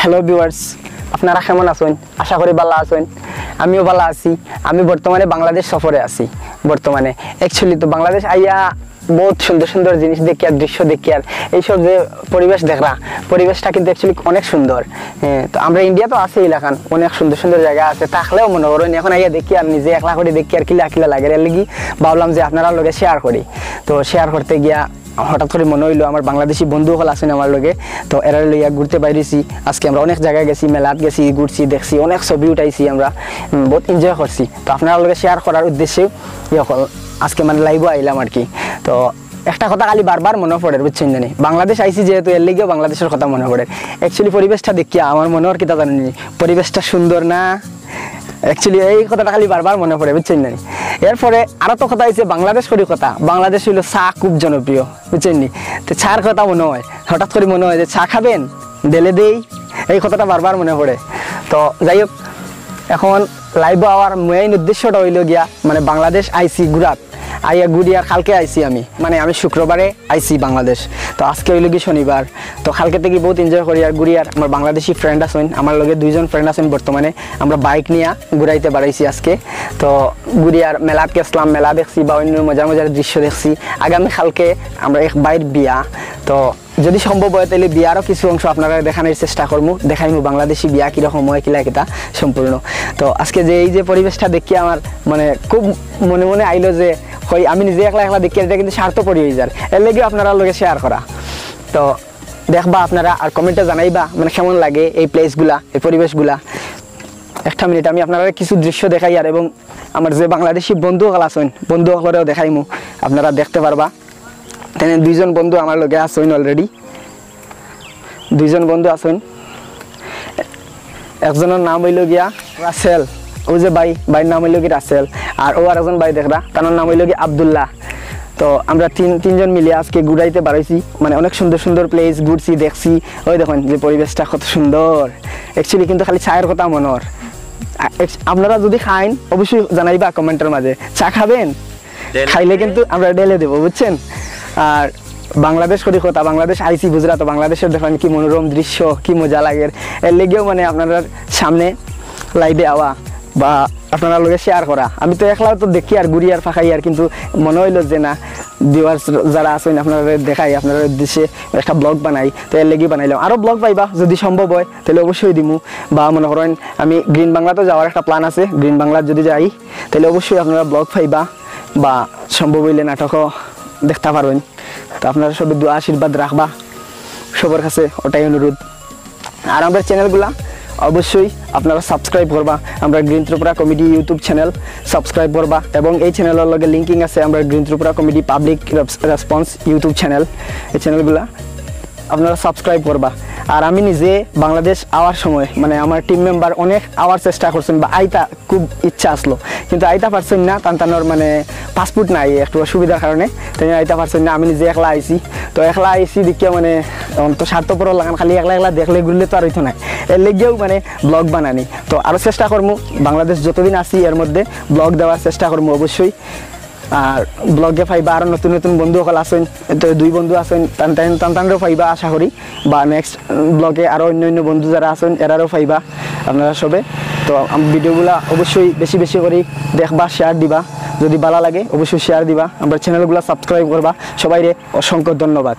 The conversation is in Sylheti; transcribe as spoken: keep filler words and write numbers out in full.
Hello viewers, আপনারা কেমন আছেন? আশা করি ভালা আছেন। আমিও ভালা আছি। আমি বর্তমানে বাংলাদেশ সফরে আছি। বর্তমানে অ্যাকচুয়ালি তো বাংলাদেশ আইয়া বহুত সুন্দর সুন্দর জিনিস দেখিয়ার, দৃশ্য দেখিয়ার, এইসব যে পরিবেশ দেখরা, পরিবেশটা কিন্তু অ্যাকচুয়ালি অনেক সুন্দর। হ্যাঁ, তো আমরা ইন্ডিয়া তো আছে এলাকান, অনেক সুন্দর সুন্দর জায়গা আছে, থাকলেও মনে করইন এখন আইয়া দেখিয়ার, নিজে একলা করি দেখিয়ার কিলা কিলা লাগে, এর লাগি ভাবলাম যে আপনারার লগে শেয়ার করি। তো শেয়ার করতে গিয়া হঠাৎ করি মনে অইলো আমার বাংলাদেশি বন্ধু অকল আছইন আমার লগে, তো এরারে লইয়া ঘুরতে বাইরেছি। আজকে আমরা অনেক জায়গায় গেছি, মেলাত গেছি, ঘুরছি, দেখছি, অনেক ছবি উঠাইছি আমরা, উম, বহুত এনজয় করছি। তো আপনারার লগে শেয়ার করার উদ্দেশ্যে ইয়ে অকল আজকে মানে লাইভও আইলাম আর কি। তো একটা কথা খালি বারবার মনে পড়ে, বুঝছইন নি? বাংলাদেশ আইছি যেহেতু, এর লাগিও বাংলাদেশের কথা মনে পড়ে। অ্যাকচুয়ালি পরিবেশটা দেখিয়া আমার মনে অর কিতা জানেননি, পরিবেশটা সুন্দর না? অ্যাকচুয়ালি এই কথাটা খালি বারবার মনে পড়ে, বুঝছইন নি? এরপরে আরো তো কথা অইছে বাংলাদেশ করি কথা, বাংলাদেশ অইলো চা খুব জনপ্রিয়, বুঝছইন নি? তো চার কথা মনে হয়, হঠাৎ করি মনে হয় যে চা খাবেন, ঢেলে দেই, এই কথাটা বারবার মনে পড়ে। তো যাই হোক, এখন লাইভও আওয়ার মেইন উদ্দেশ্যটা অইলো গিয়া মানে বাংলাদেশ আইছি ঘুরাত, আইয়া ঘুরিয়ার কালকে আইছি আমি, মানে আমি শুক্রবারে আইছি বাংলাদেশ। তো আজকে অইলো কি শনিবার, তো কালকে থাকি বহুত এনজয় করিয়ার ঘুরিয়ার। আমার বাংলাদেশি ফ্রেন্ড আছইন, আমার লগে দুইজন ফ্রেন্ড আছইন বর্তমানে, আমরা বাইক নিয়া ঘুরাইতে বারাইছি আজকে। তো ঘুরিয়ার মেলাত গেছলাম, মেলা দেখছি বা অন্য মজার মজার দৃশ্য দেখছি। আগামী কালকে আমরা এক ভাইর বিয়া, তো যদি সম্ভব হয় তাইলে বিয়ারও কিছু অংশ আপনারারে দেখানির চেষ্টা করমু, দেখাইমু বাংলাদেশি বিয়া কিরকম হয়, কিলা কিতা সম্পূর্ণ। তো আজকে যে এই যে পরিবেশটা দেখিয়া আমার মানে খুব মনে মনে আইলো যে হয় আমি নিজে একলা একলা দেখিয়ার, ইটা কিন্তু স্বার্থপরই অইযার, এর লাগিও আপনারার লগে শেয়ার করা। তো দেখবা আপনারা আর কমেন্টে জানাইবা মানে কেমন লাগে এই প্লেসগুলা, এই পরিবেশগুলা। একটা মিনিট, আমি আপনারারে কিছু দৃশ্য দেখাইয়ার এবং আমার যে বাংলাদেশি বন্ধু অকল আছইন, বন্ধু অকলরেও দেখাইমু, আপনারা দেখতে পারবা। তেনে দুইজন বন্ধু আমার লগে আছইন already, দুইজন বন্ধু আছইন। একজনর নাম অইলো গিয়া রাসেল, অউ যে ভাই, ভাইর নাম অইলো কি রাসেল, আর অউ আরেকজন ভাই দেখরা, তানর নাম অইলো কি আব্দুল্লাহ। তো আমরা তিন, তিনজন মিলে আজকে ঘুরাইতে বারাইছি, মানে অনেক সুন্দর সুন্দর প্লেস ঘুরছি, দেখছি। ওই দেখইন যে পরিবেশটা কত সুন্দর। অ্যাকচুয়ালি কিন্তু খালি চায়ের কথা মনে অর। আ-, এক্স-, আপনারা যদি খাইন অবশ্যই জানাইবা কমেন্টের মাঝে, চা খাবেন? ঢেলে। খাইলে কিন্তু আমরা ঢেলে দেবো, বুঝছেন? আর বাংলাদেশ করি কথা, বাংলাদেশ আইছি বুঝরা তো, বাংলাদেশের দেখইন কি মনোরম দৃশ্য, কি মজা লাগে। এর লাগিও মানে আপনারার সামনে লাইভে আওয়া বা আপনারার লগে শেয়ার করা। আমি তো একলাও তো দেখিয়ার ঘুরিয়ার ফাকাইয়ার, কিন্তু মনে অইলো যে না, ভিউয়ার্স যারা আছইন আপনারারে দেখাই, আপনারার উদ্দেশ্যে একটা ব্লগ বানাই, তো এর লাগি বানাইলাম। আরও ব্লগ পাইবা যদি সম্ভব হয় তাইলে অবশ্যই দিমু, বা মনে করইন আমি গ্রিন বাংলাত যাওয়ার একটা প্ল্যান আছে, গ্রিন বাংলাত যদি যাই তাইলে অবশ্যই আপনারা ব্লগ পাইবা, বা সম্ভব অইলে নাটকও দেখতা পারইন। তো আপনারা সবে দোয়া আশীর্বাদ রাখবা সবার কাছে, ওটাই অনুরোধ। আর আমরার চ্যানেলগুলা অবশ্যই আপনারা সাবস্ক্রাইব করবা। আমরার green Tripura comedy YouTube channel subscribe করবা এবং এই চ্যানেলর লগে লিঙ্কিং আছে আমরার green Tripura comedy public response YouTube channel. এই চ্যানেলগুলা আপনারা সাবস্ক্রাইব করবা। আর আমি নিজে বাংলাদেশ আওয়ার সময় মানে আমার টিম মেম্বার অনেক আওয়ার চেষ্টা করছইন বা আইতা খুব ইচ্ছা আছলো, কিন্তু আইতা পারছইন না, তান তানর মানে পাসপোর্ট নাই, একটু অসুবিধার কারণে তাইন আইতা পারছইন না। আমি নিজে একলা আইছি, তো একলা আইছি দেখিয়া মানে অখন তো স্বার্থপরর লাখান খালি একলা একলা দেখলে ঘুরলে তো আর অইতো নায়, এর লাগিও মানে ব্লগ বানানি। তো আরও চেষ্টা করমু বাংলাদেশ যতদিন আছি এর মধ্যে ব্লগ দেওয়ার চেষ্টা করমু অবশ্যই। আর ব্লগে পাইবা আরও নতুন নতুন বন্ধু অকল আছইন, তো দুই বন্ধু আছইন, তান তান তান তানরেও পাইবা আশা করি, বা নেক্সট ব্লগে আরও অন্য অন্য বন্ধু যারা আছইন এরারেও পাইবা আপনারা সবে। তো আম-, ভিডিওগুলা অবশ্যই বেশি বেশি করি দেখবা, শেয়ার দিবা, যদি ভালা লাগে অবশ্যই শেয়ার দিবা, আমরার চ্যানেলগুলা সাবস্ক্রাইব করবা। সবাইরে অসংখ্য ধন্যবাদ।